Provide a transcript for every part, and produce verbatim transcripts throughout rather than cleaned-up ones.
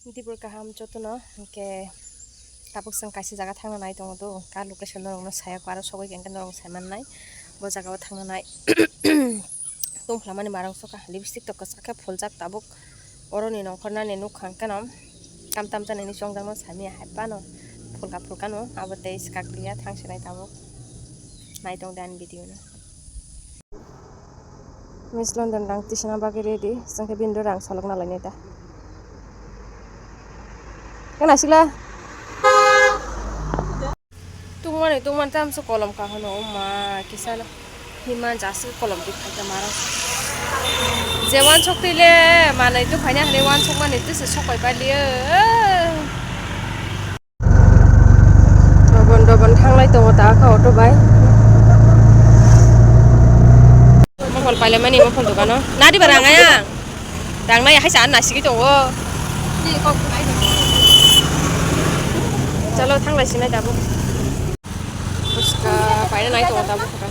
Dibor kaham jotono, hwnkhe tabuk chwng kaisa jaga thangna nai tongo do, ka location norokno saya kho, aro sogwi khe norok sai mannai, bo jaga o thangna nai. Tongphla mani marang sokha, lipstick to kwchak khe phuljak tabuk, oroni nongkhornani nukha hwnkhe no, tam tam jani hinwi chongjak no samiya hai phano, phulka phulka no, abo tei swkak liya thang sinai tabuk, nai tong de ani video no. Miss London rang tisana bagwi ready, chwng khe bini rang solok na lainai da. Kena sila. Tungmani, tungmani tamsa kolom ka hono, o ma, kisa na. Hima jasi kolom di khaita maro. Je wansok twi le, manai tu phaina hwnwi wansok mani tu se sok pai paliyo. Dobon dobon thanglai tongo ta kha auto bai. Mokol pailai mani mokol dogano. Nadi barang ayang. Dang nai hai sa nasigwi tongo. Chalo thanglai sinai tabuk. Puska paina nai tongo tabuk kha.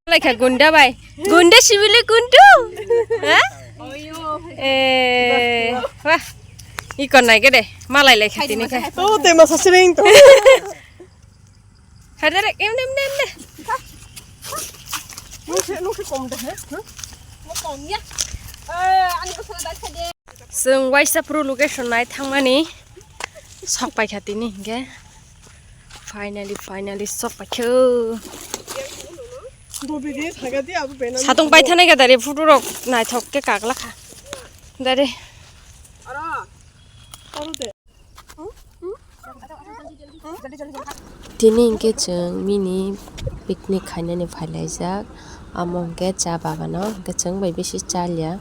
Lai kha gunda bai. Gunda sibili gundu. Ha? Eh, wah. Ikon nai gede. Malai lai kha tini kha. Oh, te masa sering to. Hadere, em, em, em, em. Nung se, nung se kom de, he? Huh? Nung kom ya. Eh, ani ko sana dai kha de. Chwng waisa phuru location nai thangmani sok pai kha tini hinkhe. Finally, finally sok pai kha. Satung pai thani ga dari photo rok naithok khe kagla kha. Dari. Tini hinkhe chwng mini picnic khainani phailaijak, amo hinkhe cha bagano hinkhe chwng bai bisi chaliya.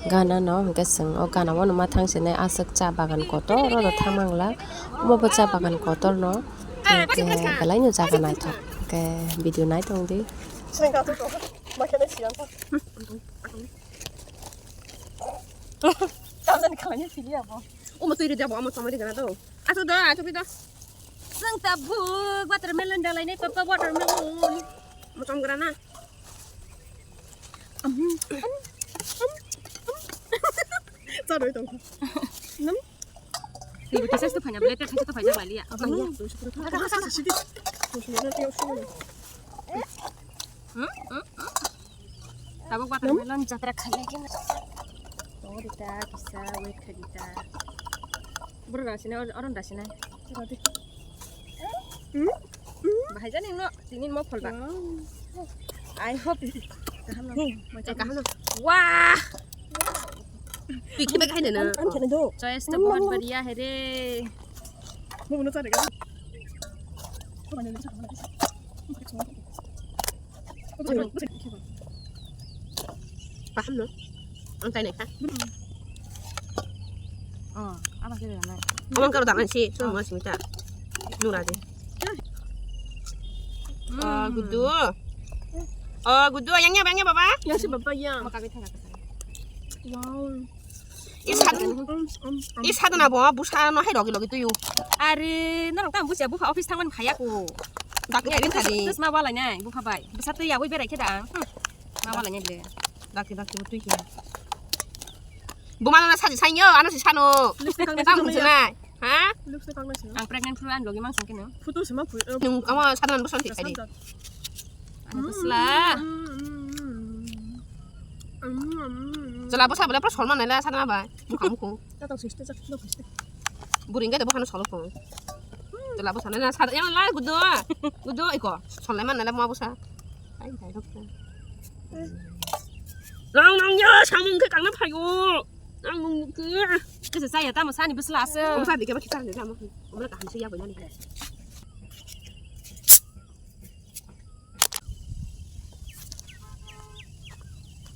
Gana no hinkhe chwng o gana bono ma thang sinai aswk cha bagan kotor oro thang mangla. Omo bo cha bagan kotor no hinkhe belai no jaga naithok hinkhe video nai tong di. Tamjani khalai ni sili abo. Omo twi rwdi abo, omo chomai rwgana do. Aswk do, aswk do. Chwng tabuk watermelon dalai nai papa watermelon. Omo chomgra na. Charwi tong. Nam. Twi rwdi sa sto phanya, blade sa sto phanya, maliya. Maliya. Hmm, hmm, hmm. Tabuk watermelon jatra khailai khe. Tongo dita kisa wait khai dita. Buru rang sini or-, oron da sini. Hmm? Hmm? Bahai jani no tini mo pholba. Wow. I hope. Kaham no. Hmm. Mo kaham no. Wah. Pikir bagai na. Choice to bahut badhiya hai re. Mo mo no chale ga. Paham no? Ang tayo na. Oh, apa sih na? Amang karo dalan si, so mo simita. Nura de. Oh, gudu. Oh, gudu, yang ya, yang ya, baba? Yang si baba yang. Makabi thang. Wow. I sadna, i sadna bo bwsa no hai logi logi tuyu. Are, norok tamo busia bupha office thangmani phaiya ko. Dakti rin thadi. Terus ma walai nai bupha bai. Bwsa twi yawi berai khe da ang. Hmm. Ma walai nai le. Dakti dakti bo twi khe. Buma no saji sanyo, ano si sano. Lipstick ang tamo nai. Ha? Lipstick ang nai. Ang pregnant phuru an logi mang sangkhe no. Photo sima phu. Nung ama sadna bwsa thik thadi. Ano bwsla. Chwla bwsa bwle pura solman naila sana bai. Mukha mukhu. Buring gede bukhano solo kho. Chwla bwsa naila sa yang la gudo. Gudo iko. Solai man naila ma bwsa. Ai dai rok. Nang nang ya samung khe kangna phayo. Nang nung khe. Kisa saya tamo sani bwsla ase. Bwsa dikhe ba khitar ni tamo. Omla kaham se ya bo nani.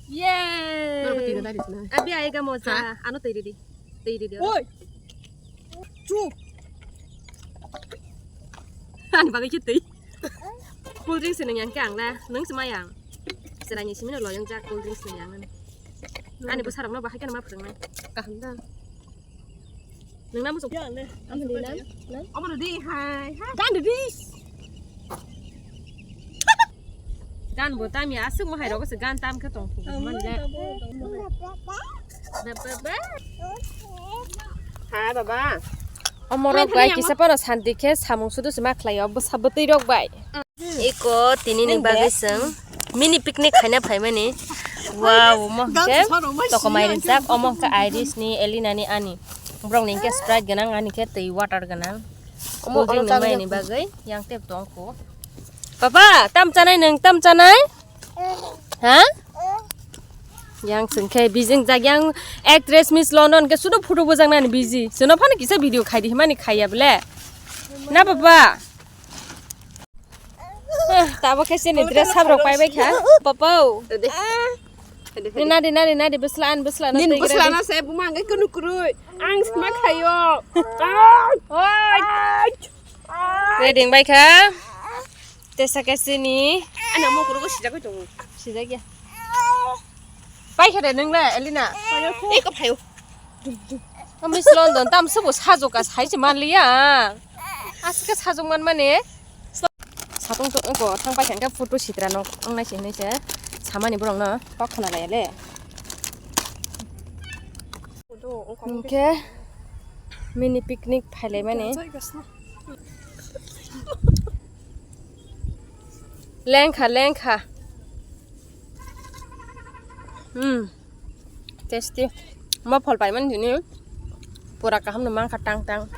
Yay! Norok twi na dari sina. Abi ai ga moja. Ha? Ano twi ridi. Twi ridi. Oi. Chup. Ani bagwi khe twi. Cool drinks nang yang khe ang la. Nang sima yang. Serani simi no loyang jak cool drinks nang yang. Ani bwsarok no bahai khe ma phwrwng nai. Kaham da. Nang namo sok. Ya, ne. Ang di nam. Nang. Omo di hai. Gan di. Gan bo tam ya asuk mo hai rogo se gan tam khe tong. Ang man mo da. Tabo, tabo. Baba. Ha, baba. Omorok bai kisa pano santi khe samung sudu se ma khlai o bwsa bwtwi rok bai. Iko tini ni bagwi chwng mini picnic khaina phaimani. Wow, omo hwnkhe tokomai rijak, omo hwnkhe Iris ni, Elina ni, ani. Borok ni hwnkhe Sprite gwnang, ani khe twi water gwnang. Omo cold drink ni bagwi yang tep tong kho. Papa, tam chanai nwng, tam chanai? Ha? Yang sengke bijing jag yang actress Miss London ke sudo photo bojak nani biji. Sono phano kisa video khai di himani khaiya bole. Na baba. Tabo khe sini dress sab rok pai bai kha. Papa. Ni nadi nadi nadi bwsla an bwsla na. Nin bwsla na se buma ang kunu kurui. Ang sma khayo. Oi. Ready bai kha. Tesa khe sini. Ani amo kuru ko sijak oi tongo. Sijak ya. Pai khe de nung le Elina. Ei ko phayo. Miss London tam subo sajok ka sai se man liya. Aske sajok man mane. Satung to ko thang pai khe photo sitra no ang nai se hinai se samani borok no kok khna lai le. Hwnkhe mini picnic phailaimani. Lengkha, lengkha. Hmm. Tasty. Mo phol paimani dini. Pura kaham no mangkha tang tang.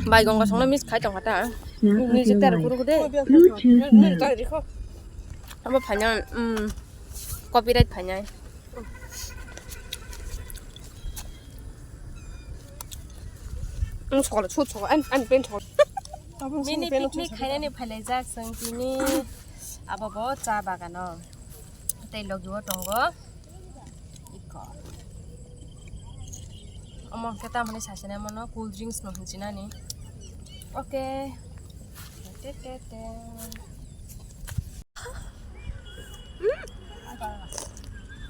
Bai gong gosong no miss khai tongkha ta. Ni je ter kuru kude. Amo phaina, um, copyright phaina. Ang sokol sut sokol, ang, ang pen sokol. Mini picnic khainani phailaijak chwng tini abo bo cha bagano. Tei logi o tongo. Iko. Omo hwnkhe tamoni sasene mono cool drinks no hinchinani. Okay. Te, te, te.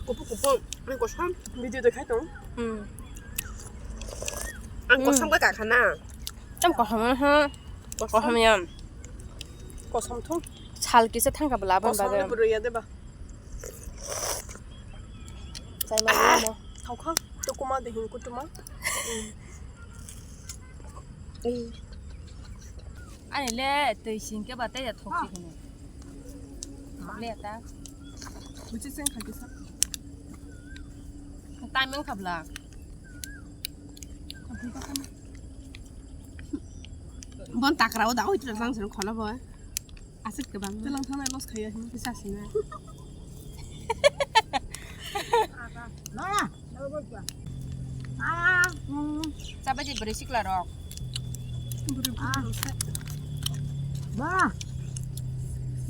Kupu kupu, ani kosom. Video de khai tong. Hmm. Ang kosom ka kakha na. Tam kosom ha. Kosom. Kosom ya. Kosom thu. Sal kisa thangka bela ban. Kosom bagwi. De bro ya de ba. Chai ma mo. Thau kha. To kuma de hin kutuma. Ani le twi singke ba tei thok si hino. Le ta. Buchi seng kha kisa. Time wng kha bla. Bon takra o da oi tra sang sen khona bo. Asik ke bang. Telang thana los khaya hin. Bisa sina. Nora. Chabai di bwrwi sikla rok. Ba.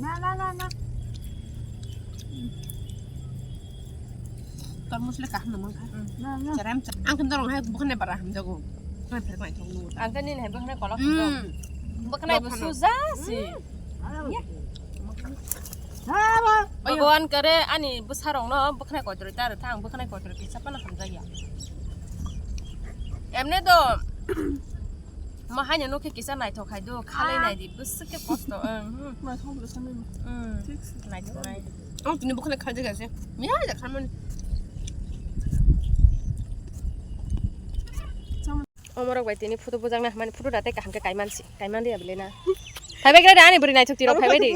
Na, na, na, na. Tormos le kaham nang kha. Cherai, ang khe norok hai bukhwnai bara hamjago. Ang pher mai thok nungo. Ang khe nini hai bukhwnai kolok hamjago. Bukhwnai bo suja si. Bhagwan kare ani bwsarokno bwkhnai koitroi ta rwtha, ang bwkhnai koitroi kisa phano hamjakya. Emne do, mo haino nokhe kisa naithok hai do, khalai nai di, bwswk khe kosto, ang, hmm. Naithok bwsa nini. Hmm. Thik se. Naithok nai. Ang tini bwkhnai khalai jakya se. Miya jak khamani. Omorok bai tini photo bujakna hwnmani photo da tei kaham khe kaiman si, kaiman liya bwle na. Phaibai khe ani bwrwi naithok twi rok phaibai di.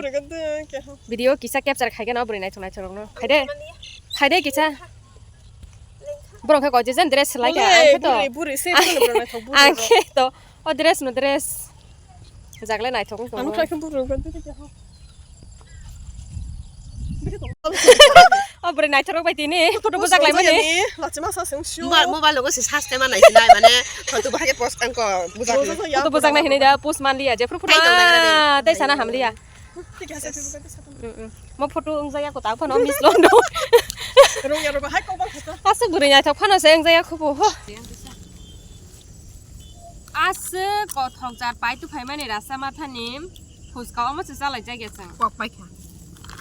Video kisa capture khai khe no bwrwi naithok naithok rok no. Khai de. Khai de kisa. Borok khe koi je jen dress swlai kha. Ang khe to. Ang khe to. O dress no dress. Jagle naithok wng tongo. O bwrwi naithok rok bai tini photo bujak lai mani. Mobile, mobile logo se search khaima nai sinai mane photo bahai post ang ko bujak. Photo bujak nai hinai da post man liya je phuru phuru tei sana ham liya. Mo photo wng jaya ko ta phano miss londo. Aswk bwrwi naithok phano se wng jaya khubu ho. Aswk kothok jar pai tu phaimani rasa mathani phuska omo se chalai jak ya chwng. Kok pai kha.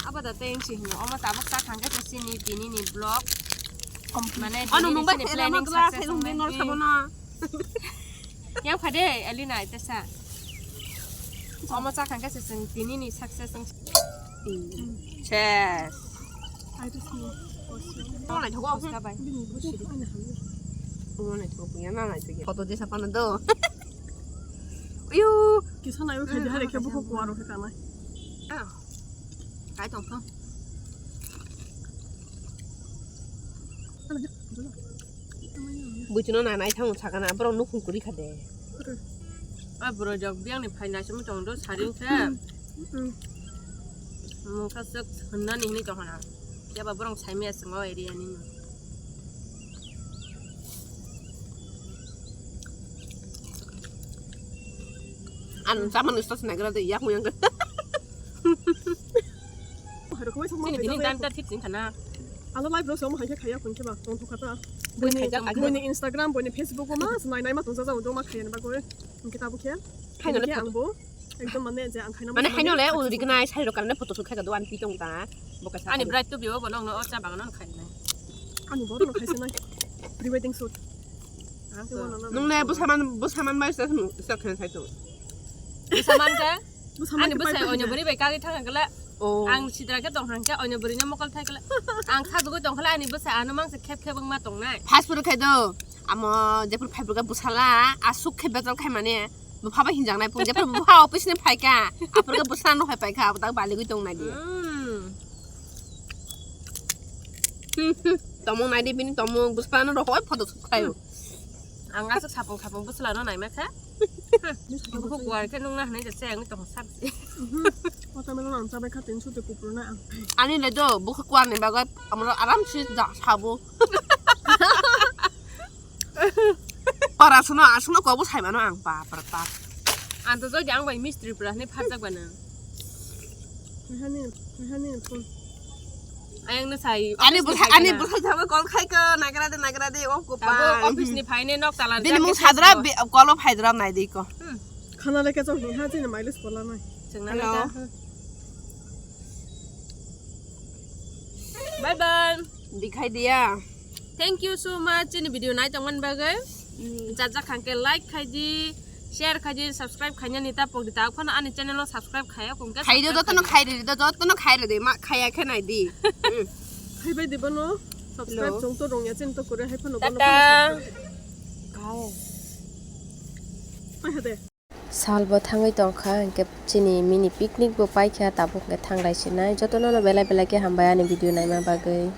Abo da tei wngsi hino omo tabuk ta thang khe se chini tini ni vlog. Mane ano tini ni nungbai chini planning success wngmani. Yang phade Elina itesa. Omo cha thang khe se chwng tini ni success wngsi. Ses. Tong naithogo. Bini busi. Tong naithogo, ya na naithogo. Photo jesa pano do. Uyu. Kisa naiwi khai de, hai khe bukhuk kuar khe kanai. Ah. Kai tong thong. Buchino na nai thang sakana, borok nukhung kuri kha de. A bwrwi rok biyang ni phai naisingwi tong do, saring khe. Mungsa swk hwnna ni hwnwi tong khana. Yaba borok sai maya swngo area ni. Ano chamani sos nagra de yak muyang. Chini bini dan ta thik sing khana. Ano live rok somo hai khe khaya kun khe ba tong thok kha ta. Bini Buini, khaijak agi. Buini Instagram, buini Facebook o ma nai nai ma tong jaja udo ma khaya ni bagwi. Hingke tabuk khe. Haino le Hingke photo. Ang bo ekdom mane je ang khaina Mane mane haino le ul rignai sai rok karne photo shoot khaika do an pi tong ta. Bo kaisa Ani khaino. Bright to bibo bo nong no o cha bagan no khai nai. Ani bo no khaisa nai. Pre wedding shoot. Ang Ibo to. No, no, no. Nung ne bo saman, bo saman bai sa sa khen sai to. Bo saman ka? Bo saman Ani ke bo pai sai pai onyo sai. Bori bai kagi thang kala. Oh. Ang sidra khe tong hang khe onyo bwrwi no mokol thai kala. Ang kha dugui tong khala ani bwsa ano mang se khep khep wng ma tong nai. Fast food khai do. Amo jepur phai burga bwsala asuk khe bejal khai mane. Bupha bai hinjak nai pung jepur bupha office ni phai ka. Apur ga bwsa no hai pai kha. Abu tak bali gui tong nai di. Hmm. Tomong nai di bini tomong bwsa no rohoi photo suk khai. Ang asuk sapung sapung bwsala no nai ma kha. Bukhuk kuar khe nung na hwnwi se ang tong sak si. Watermelon ang chabai kha tin sute kupru na ang. Ani le do bukhuk kuar ni bagwi amro aram si da sabo. Para suno asuno ko bo sai mano ang pa pra pa. Ang to jodi ang bai mistri pra hwnwi pharjak bana. Hani hani phone. Ayang na sai. Ani office ni bwsai, phai ani kana. Bwsai thangwi call khai ko, nagra de, nagra de, o ko Tabo pa. Office ni phai ne nok tala Bini jak mung ke sadra Facebook. Bi-, call o phai dra nai de ko. Hmm. Khana le ke chong ha chini mileage pola nai. Chwng na Hello. Nai ta. Bye bye. Dikhai dia. Thank you so much chini video nai tongmani bagwi. Hmm. Jajak khangke like khai di, share khai di, subscribe khainani ta pok di ta phano ani channel o subscribe khaya kung ke Khai do subscribe jotono khai di. Khai re do jotono khai re de ma khaya khe nai di. Hmm. Khai bai di bono subscribe Hello. Chong to rong ya chen to kore hai phano bono Tata. Phano subscribe. Kau. Hai hade. Salbo thangwi tongkha, hinkhe chini mini picnic bo paikha, tabuk hinkhe thanglai sinai. Jotono no belai belai khe hambai ani video naima bagwi.